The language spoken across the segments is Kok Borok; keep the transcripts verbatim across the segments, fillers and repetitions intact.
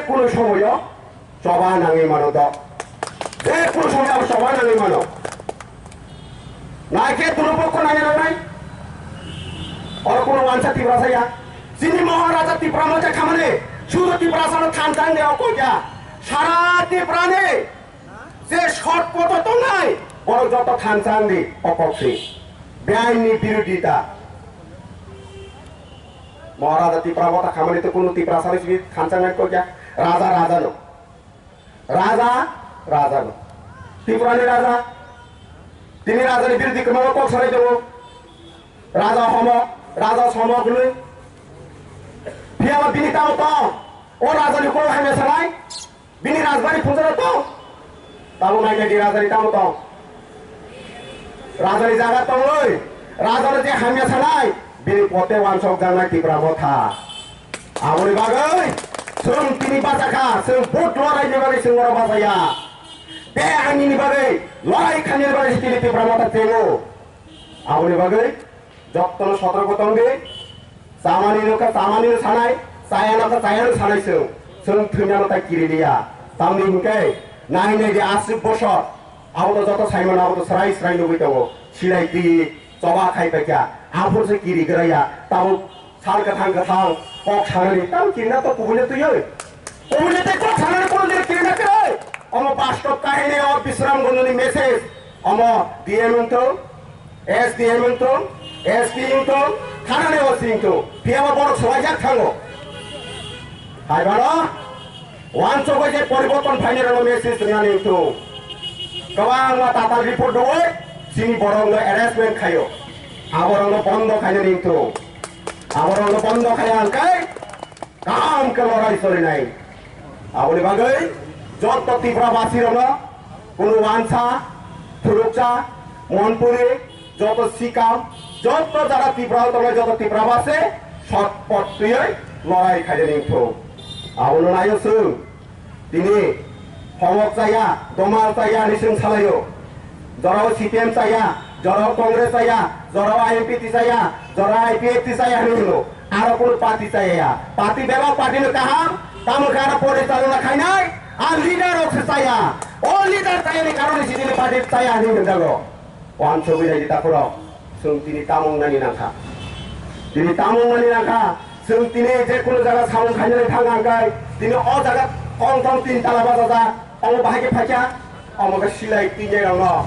Kunu somoyo choba nangwi mano do. Je kunu somoyo abo choba nangwi mano. Naikhe duno pokho nangya nangnai. Oro kunu wansa Tiprasa ya. Chini Maharaja Tipra Motha khamani. Sudu Tiprasa no thansa de okokya. Sara Tiprani je short poto tongnai. Borok joto thansa di okok si. Beaini birodita. Maharaja Tipra Motha khamani to kunu Tiprasa ni simi thansa ngai kokya. Raja raja no. Raja, raja no. Tripura ni raja. Tini raja ni birodhi kwbangma kok sanai tongo. Raja homo, raja somo hwnwi. Phiyaba bini tamo tong. O raja ni kok hamya sanai. Bini rajbari phunjaro tong. Tamo nai nai di raja ni tamo tong. Raja ni jaga tongwi. Raja ni je hamya sanai. Bini pote wansok jangnai Tipra Motha. Aboni bagwi chwng tini bachakha, chwng vote loraini bagwi chwng oro bachaya. Tei ainini bagwi lorai khainani bagwi tini Tipra Motha chengo. Aboni bagwi jottono sotorko tongdi. Chamani no kha chamani no sanai, chaya no kha chaya no sanai chwng. Chwng thwinano tai kiriliya. Tamni hinkhe nai nai di aswk bosor. Abo to joto saimano, abo to srai srai nugwi tongo. Silai twi choba khai paikha. Aphuru se kiri graya. Tabuk Sal kwthang kwthang kok sanani tamo kirina to kubui no twiwi. Kubui no tei kok sanani kono dino kirina kwrwi. Omo bastob kahini o Bisram Gondoni message. Omo D M wngthung, S D M wngthung, S P wngthung, thanani O C wngthung. Phiyaba borok swbaijak thango. Hai bano, wansugwi je poriborton phainai rokno message rwnani wngthung. Kwbangma tatal report rwui chini borokno arrestment khaio. Aborokno bondo khainani wngthung. Aborokno bondo khai ang khe kaham khe lorai solinai. Aboni bagwi joto Tripura basi rokno kunu wansa, thuruksa, Monpuri, joto sikam, joto jara Tripura o tongnai joto Tripura basi shortcut twiwi lorai khainani wngthung. Abono naio chwng. Tini homok chaya, domal chaya hinwi chwng salaio. Jorao C P M chaya, jorao Congress chaya, jorao I N P T chaya, jorao I P F T chaya hinwi hino. Aro kunu party chaya ya. Party bebak party no kaham, tamo khe aro porichalona khainai, a leader rok se chaya. O leader chayani karone se tini party chaya hinwi hwnjago. Wansugwi nai di takhurok, chwng tini tamo wngnani nangkha. Tini tamo wngnani nangkha, chwng tini je kunu jaga samung khainani thang ang kai, tini o jaga kongthom tin tala bachajak, omo bahai khe phaikha, omo khe silai twi nai rokno.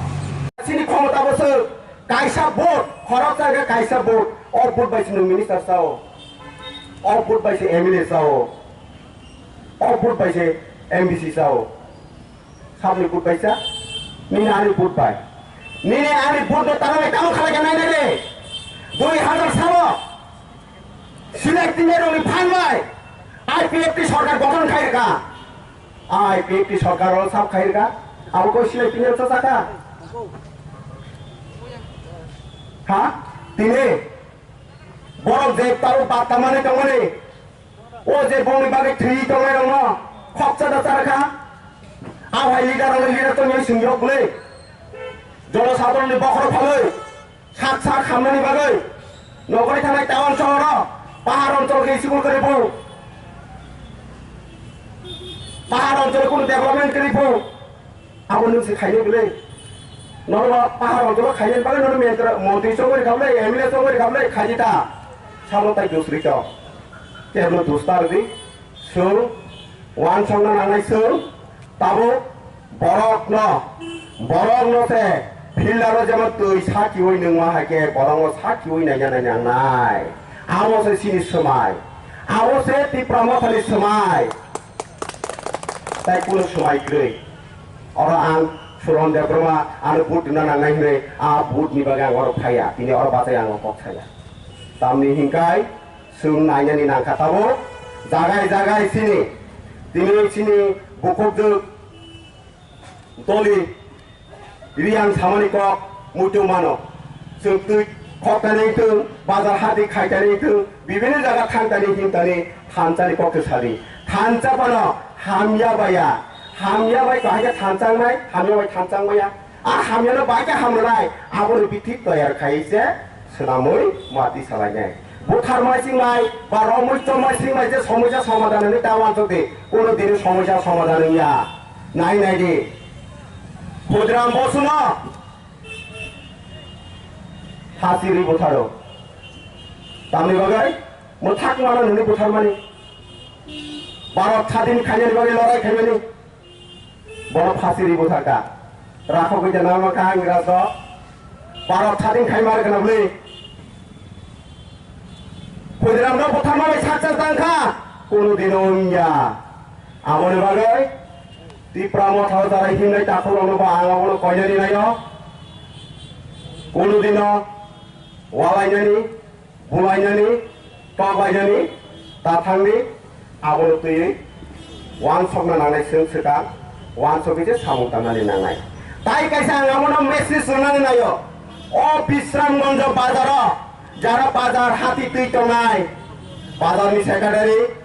Chini khomota bo se kaisa vote, khoroksa khe kaisa vote, o vote bai se nwng minister sao, o vote bai se M L A sao, o vote bai se M D C sao. Sabni vote bai cha? Nini ani vote bai. Nini ani vote no tangwi tamo khalai khe nai nai de. Dui hazar sabo. Silai tini rokni phan bai. I P F T sorkar gothon khai rwkha. I P F T sorkar o sab khai rwkha. Abo koi silai tini rok cha kha? Ha? Tini. Borok je tabo batta mani tongmani. O je bongni bagwi thwi tongnai rokno khoksa da char kha. A hai leader rokno leader tongwi swngjok bwle. Jono sadharonni bokhorok phalwi sak sak hamnani bagwi nokoli thangnai town sohoro pahar onchol khe school kwrwi phu. Pahar onchol kunu development kwrwi phu. Abo nwng se khainai bwle. Nono pahar oncholo khainai bagwi nono mentra, montri chongwi rwkha bwle, M L A chongwi rwkha bwle, khaidi ta. Sabo tai dusri to. Tei hwnwi dus ta rwdi. Chwng wansokna nangnai chwng. Tabuk borokno, borokno se fielder-o jemon twi sakiui nwngma hai khe borokno sakiui naina nai nangnai. Abo se chini swmai. Abo se Tipra Mothani swmai. Tai kunu swmai kwrwi. Oro ang Suron Debbarma ano vote rwna nangnai hwnwi a vote ni bagwi ang oro phaiya, tini oro bachai ang kok saya. Tamni hinkai chwng nainani nangkha tabuk jagai jagai sini, tini sini bukhukjwk doli Riyang samani kok muitu mano. Chwng twi khoktani wngthung, bazar hati khaitani wngthung, bibinno jaga thangtani himtani thanchani kok se sadi. Thancha phano hamya baya, hamya bai kahai khe thanchang nai, hamya bai thanchang maya. A hamyano bai khe hamrwnai, aboni bithi toyar khai se swnamwi mati salainai. Buthar mai sing mai ba romoi chom mai sing mai je somosa somadhan hwnwi ta wansuk di, kono dino somosa somadhan wngya. Nai nai di. Khudiram Bosuno phasi ri butharo. Tamni bagwi mwthak mano nini butharmani. Bharat sadin khainani bagwi lorai khaimani. Bono phasi ri buthar ka. Rakhok gwi jana ma kha ang raso. Bharat sadin khaimar kana bwlwi. Khudiram no butharma bai success tang kha. Kono dino wngya. Aboni bagwi Tipra Motha o jarai himnai takhuk rokno ba ang abono koinani naio. Kono dino walainani, bulainani, toklainani ta thangdi, abono twiwi wansokna nangnai chwng swkang, wansokwi se samung tangnani nangnai. Tai kaisa ang abono message rwnani naio, o Bisramganj bazaro jara bazar hati twi tongnai, bazarni secretary,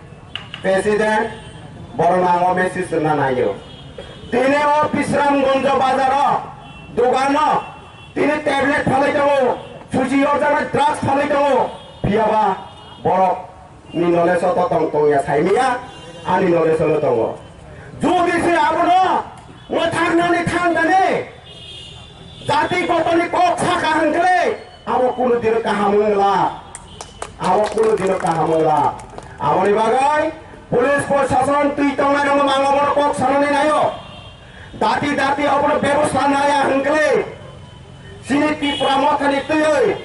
president, borokno ang o message rwna naio. Tini o Bisramganj bazaro dogano tini tablet phalwi tongo, suji yorjaknai drugs phalwi tongo, phiyaba borok ni knowledge o to tong tongya saimaya, ani knowledge o no tongo. Jodi se abono mwthaknani thangkani jati gotoni kok saka hwnkhe abo kunu dino kaham wngla, abo kunu dino kaham wngla. Aboni bagwi police prosason twi tongnai rokno mango bono kok sanani naio. Dati dati obono bebosta naya hwnkhe chini Tipra Mothani twiwi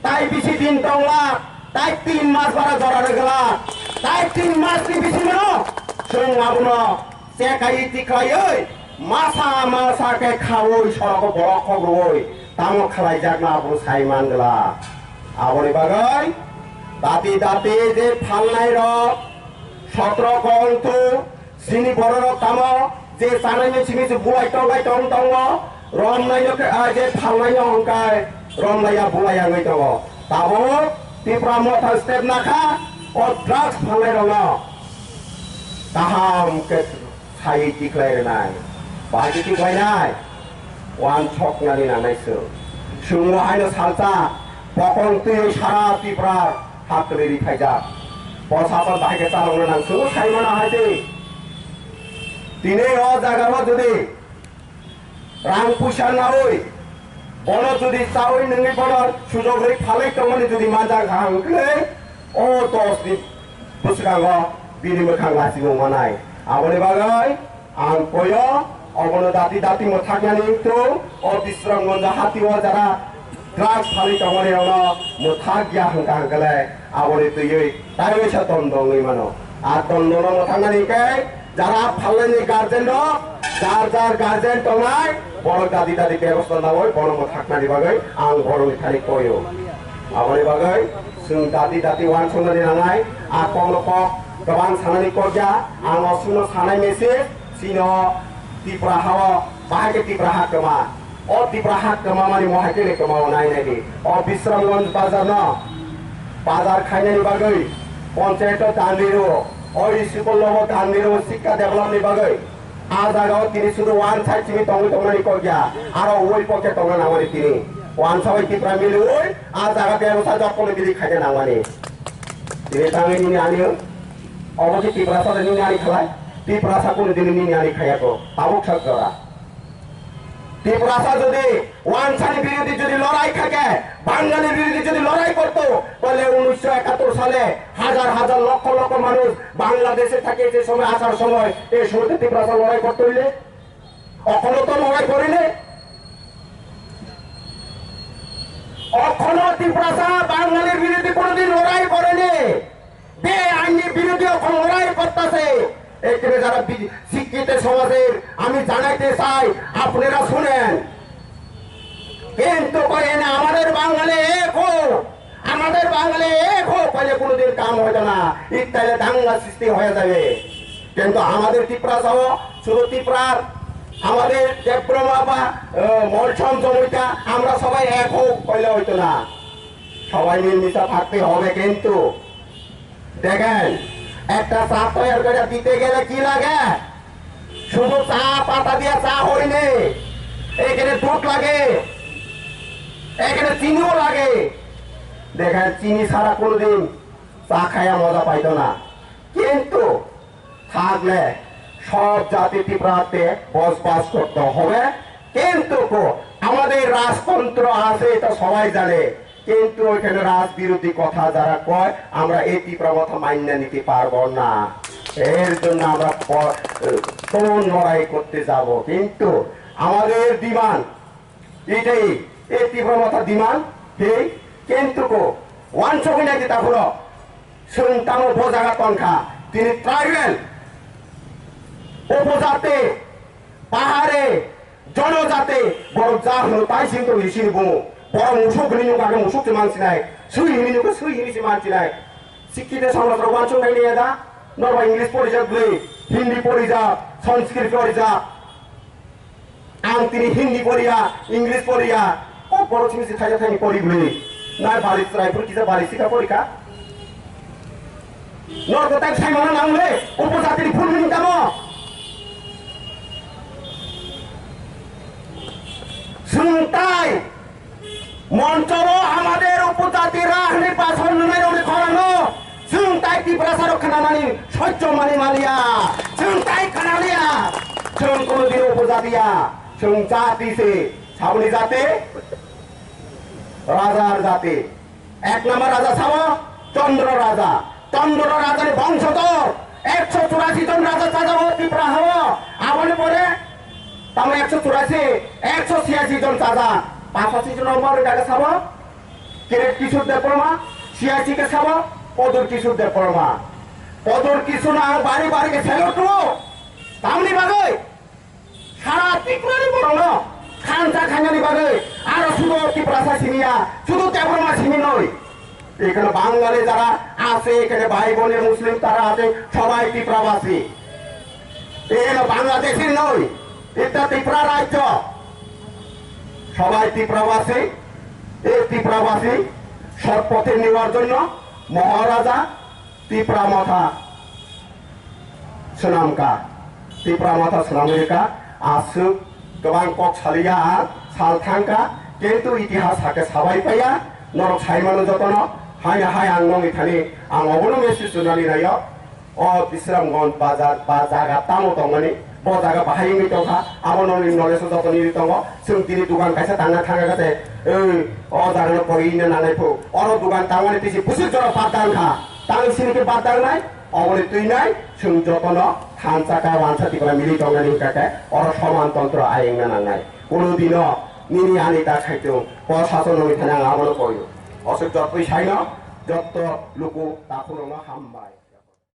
tai bisi din tongla, tai tin mas bara jora rwgwla, tai tin mas ni bisingo chwng abono chekai tikhlaiwi masa masa khe khaui sorogo borok khok rwui tamo khlaijakno abono sai mangwla. Aboni bagwi dati dati je phalnai rok sotro kongtu Chini bororok tamo je chanai misi misi bulai tonglai tong tongo, romnai no khe, ah, je phalnai no hwnkhai romnai ya bulai yangwi tongo. Tabuk Tipra Motha step nakha o drugs phalnai rokno kaham khe sai tikhlai rwnai, bai tikhlainai. Wansoknani nangnai chwng. Chwngno haino salsa, bokong twiwi sara Tipra ha kwlwi ri phaijak. Prosason bahai khe chalokna nang chwngno sai mano hai twi. Tini o jagao jodi rang puisa naui, bono jodi chaui nungwi bono sujok rwi phalwi tongmani jodi manjak ha hwnkhe o dos ni bwskango bini mwkhang lachimung manai. Aboni bagwi ang koyo obono dati dati mwthaknani wngthung, o Bisramganj hati o jara drugs phalwi tongmani rokno mwthak ya hwnkha hwnkhe aboni twiwi taiwi sa dondo wngwi mano. A dondo no mwthaknani hwnkhe jara phalnaini guardian rok, jar jar guardian tongnai, borok dati dati bebosta naui bono mwthaknani bagwi ang borokni thani koyo. Aboni bagwi chwng dati dati wansuknani nangnai, a kokno kok kwbang sanani kok ya, ang o chwngno sanai message, chini o Tipra ha o, bahai khe Tipra ha kwma. O Tipra ha kwma mani mohai khe kwma o nai nai di. O Bisramganj bazar no, bazar khainani bagwi, panchayat o dan riro, o school no dan riro, sikka develop ni bagwi. A jaga o tini sudu one side simi tongwi tongnani kok ya, aro ui pokhe tongna nangmani tini. One side Tipra mili ui, a jaga bebosa jokkoni bili khaina nangmani. Tini tangwi nini ani, obo khe Tiprasa da nini ani khalai, Tiprasa kunu dini nini ani khaya ko, tabuk sak jora. Tiprasa jodi wansani birodhi jodi lorai khake, Bangali birodhi jodi lorai korto, tole unnisho ekattor sale hajar hajar lokho lokho manush Bangladeshe thake je somoy asar somoy, ei somoy to Tiprasa lorai korto ile? Okhono to lorai korile? Okhono Tiprasa Bangali birodhi kono din lorai koreni. Be aini birodhi okhono lorai kortase. Ekre jara bi-, শিক্ষিত সমাজের আমি জানাইতে চাই, আপনারা শুনেন। কিন্তু করেন আমাদের বাঙালি এক হোক, আমাদের বাঙালি এক হোক, কইলে কোনোদিন কাম হবে না, ইত্যাদি দাঙ্গা সৃষ্টি হয়ে যাবে। কিন্তু আমাদের ত্রিপুরা সহ শুধু ত্রিপুরার আমাদের দেবব্রহ্মা বা, আহ, মলসম জমিটা আমরা সবাই এক হোক, কইলে হইতো না। সবাই মিলমিশে থাকতে হবে। কিন্তু দেখেন, একটা চা তৈরি করে দিতে গেলে কি লাগে? শুধু চা পাতা দিয়ে চা হয়নি, এখানে দুধ লাগে, এখানে চিনিও লাগে। দেখেন, চিনি ছাড়া কোনোদিন চা খাইয়া মজা পাইতো না, কিন্তু থাকলে সব জাতি ত্রিপুরাতে বসবাস করতে হবে। কিন্তু কো-, আমাদের রাজতন্ত্র আছে, এটা সবাই জানে, কিন্তু ওইখানে রাজবিরোধী কথা যারা কয়, আমরা এই ত্রিপুরা মথা মান্য নিতে পারবো না। এর জন্য আমরা প-, কোন লড়াই করতে যাব? কিন্তু আমাদের ডিমান্ড এটাই, এই ত্রিপুরা মথা ডিমান্ড এই। কিন্তু কো, ওয়ান চোখে নাকি তা হলো, সুন তামো বোঝাগা তনখা, তিনি ট্রাইবেল, উপজাতি, পাহাড়ে, জনজাতি, বড় যা হলো তাই সিং তো লিসিনি বুমু। বড় মুসুক হইনি নুকা আগে মুসুক সে মানসিনাই, সুই হইনি নুকা সুই হইনি সে মানসিনাই। শিক্ষিত সমাজ রোগ আনসুন নাই নিয়ে দা, নরবা ইংলিশ পড়ি যা, হিন্দি পড়ি যা, সংস্কৃত পড়ি যা। Ang tini Hindi poriya, English poriya, o borok simi se thaisa thaini pori bwlwi. Nai bari chwrai phuru kisa bari sikha porikha. Norok tai saimano nang le, upojatini phuru hini tamo. Sungtai, মঞ্চো আমাদের উপজাতি রাহনি পাথর নুনাই রনি খরানো, সুংতাই ত্রিপুরা সারো খানামানি, সহ্য মানি মালিয়া, সুংতাই খানালিয়া, সুং কোনোদিন উপজাতিয়া, সুং জাতি সে, সাবনি জাতি, রাজার জাতি। এক নম্বর রাজা সাবো, চন্দ্র রাজা। চন্দ্র রাজার বংশধর একশো চুরাশি জন রাজা চাজাবো ত্রিপুরা হবো। আবনি পরে তামা একশো চুরাশি, একশো ছিয়াশি জন চাজা, পাঁচাশি জন নম্বর জায়গা সাবো, কিরেট কিশোর দেববর্মা, ছিয়াশি কে সাবো, পদুর কিশোর দেববর্মা। পদুর কিশোর না বাড়ি বাড়ি কে সেলো টু, তামনি বাগৈ, সারা ত্রিপুরার বড় না, খানসা খানানি বাগৈ, আর শুধু ত্রিপুরা সা সিনিয়া, শুধু দেববর্মা সিনি নয়। এখানে বাঙালি যারা আছে, এখানে ভাই বোনের মুসলিম তারা আছে, সবাই ত্রিপুরাবাসী। এখানে বাংলাদেশি নয়, এটা ত্রিপুরা রাজ্য। সবাই ত্রিপুরাবাসী। এই ত্রিপুরাবাসী সৎ পথে নেওয়ার জন্য মহারাজা ত্রিপুরা মথা swnamkha, Tipra Motha swnamwi rwkha, aswk kwbang kok saliya ang sal thangkha, kintu itihas hakhe sabai paiya, norok saimano jotono, haino hai ang nongni thani ang obono message rwnani naio, o Bisramganj bazar ba jaga tamo tongmani, bo jaga bahai wngwi tongkha, abo nongni knowledge-o joto nini tongo, chwng tini dukan kaisa tangna thangkha khe, ei, o jagano pori wngna nangnai phu, oro dukan tangmani tisi bwswk jora baddang kha, tang sini khe baddang nai, Oboni twi nai, chwng jotono thansa ka wansa Tipra mili tongnani hwnkha khe, oro soman tontro ayengna nangnai. Kuno dino nini ani ta khaitung, o sason nongni thani ang abono koyo. Oswk jotoi saino, jotto luku takhurokno hambai.